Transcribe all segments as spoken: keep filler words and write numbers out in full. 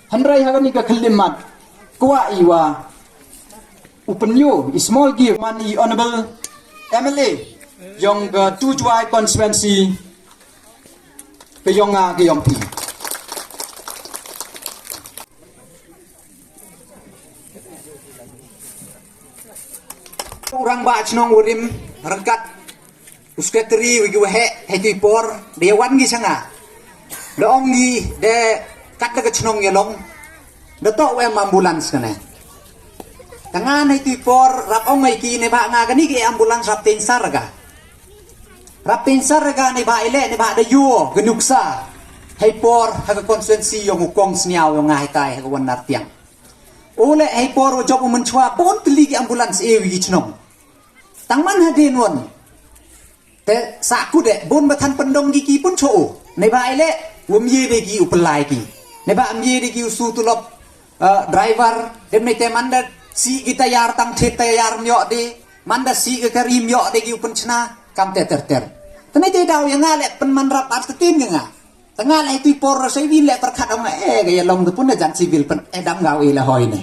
Hynrei ha kani ka khyllipmat, kwah i wa u pynyoo i small gift man i Honorable M L A yong ka Two Jwai Constituency, ka yong nga, ka yong phi. U rangbah chnong u rim ryngkat u secretary, u yu heh, hei tu i por da ya wan ki cha nga. Da ong ki da kat da ka chnong Yalong da toh u em ambulance kane. Tang nga hei tu i por rap ong ei ki, neibhah nga kani ka ambulance rap tensar ka. Rap tensar ka neibhah i leh, neibhah da yoo ka nuksa hei por ha ka constituency yong u kong Sniaw yong nga hei tai ha ka Wannar Tiang. U leh hei por wa jop u mynchwa bun tylli ki ambulance e wi ki chnong. Tang man hadien wan te sa kut de bun ba than pyndong ki ki pun cho u. Neibhah i leh wa ym ye de ki u pynlai ki. Neibhah ym ye de ki u su tulop, eh, driver, dem nei te man da si ki tayar tang thet tayar ym yoh de, man da si ka kari ym yoh de ki u pynchna, kam te ter ter. Te nei te daw ya nga leh pynman rap ar tetin ka nga. Tang nga leh tu i por ra sa i wi leh pyrkhat ong, eh, ka Yalong te pun da jan civil pyn, eh, dam nga u i la hoi ne.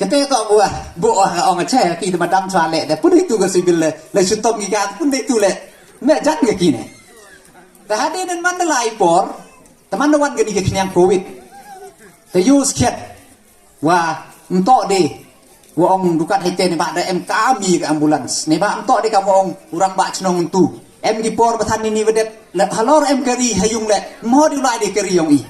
Kate ko bua, bua ong che, ki te madam chwa leh, te pun itu ka civil leh, leh chutom ki ka, pun itu leh. Me jan ka ki ne. Te hadien man da lai por, te man da wan kani ka khniang covid. Te yu skhet. Wa, ym toh de, wa ong du kat hei te neibhah da em kam i ka ambulance. Neibhah ym toh de kam wa ong u rangbah chnong tu. Em ki por ba than ini wa dep, leh halor em kari ha yung leh, ym hoi de u lai de kari yong i.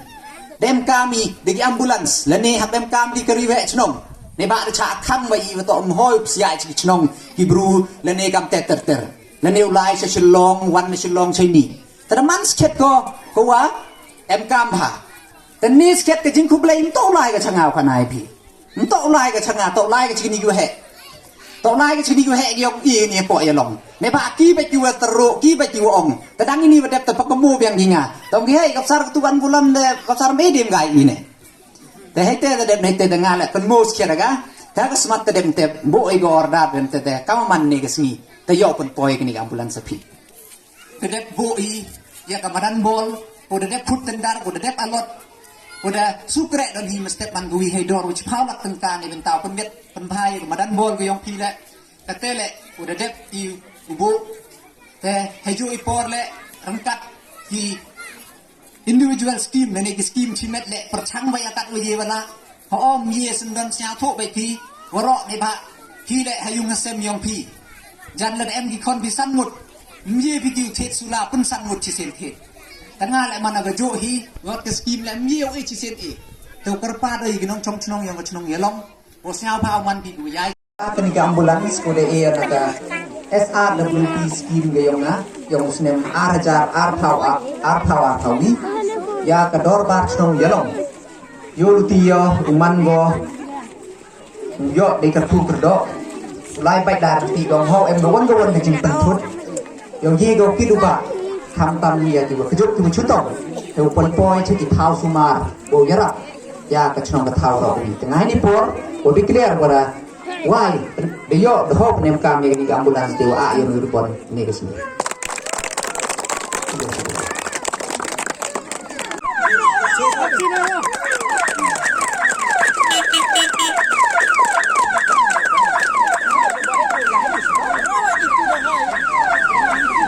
Da em kam i, de ki ambulance, lane hap em kam de kari wei chnong. Neibhah da chah khang wa i wa toh ym hoi u psiah chi ki chnong, ki bru, lane kam te ter ter. Lane u lai cha Shillong, wan na Shillong cha ini. Te da man skhet ko, ko wa, em kam ha. Te ni skhet ka jingkhublei, ym toh u lai ka cha nga u khana i phi. Ym toh u lai ka cha nga, toh u lai ka cha kini ki wa heh. Toh u lai ka cha kini ki wa heh ki yong i ni poh Yalong. Neibhah ki bait ki wa tyrru, ki bait ki wa ong. Te dang ini wa dep te pakamu biang ki nga. Tang ki hei, ka psar ka tu wan bulan de, ka psar me dim gai i ne. Te hei te, te dep nei te, te nga leh pynmu skhet ka. Te ka smat te dep te, bu i ka order dep te, te, kam man ni ka sngi. Te yoh pynpoi kini ka ambulance phi. Ka dep bu i, ya ka madan bol, u da dep phut tendar, u da dep alot, u da sukre don hi mestep man ka wi hei dor, u chiphaw lak tyngka ni bynta u pynbit, pynbha ya ka madan bol ka yong phi leh, kate leh, u da dep i u bu, te hei ju i por leh, ryngkat ki individual scheme, lane ki scheme chimet leh, pyrchang wa ya kat wa ye wa la, Hooid, ym ye syndon sñiawthooh bait phi, waroh neibhah, phi leh ha yung ha sem yong phi. Jan lada em ki khon phi san ngut, ym ye phi ki u thied sula pynsan ngut chisien thied. Tang nga leh man ka jooh hi, wat ka scheme leh ym ye u e chisien e. Te u kyrpad o ya ki nongchong chnong yong ka chnong Yalong, u sñiawbha u man phi ki u yai. Kani ka ambulance ko da e na ka S R W P scheme ka yong nga, yong u snem ar hajar arphaw ar, arphaw arphaw wi, ya ka dorbar chnong Yalong. Yoh luti yoh, u man ko, yoh dei kyrkhu kyrdoh. U lai bait dar ti dong ho, em ka wan ka wan ka jingpynthut. Yoh ye ko ki duba, khamtam ya ki wa kjut ki wa chutom. Te u pynpoi cha ki thaw sumar, wow yarap ya ka chnong ka thaw ro. Te nga hini por, wow declare wa da, wai, da yoh, da hop nem kam ya ki ambulance te wa a ya ni rupon ni ka sumar.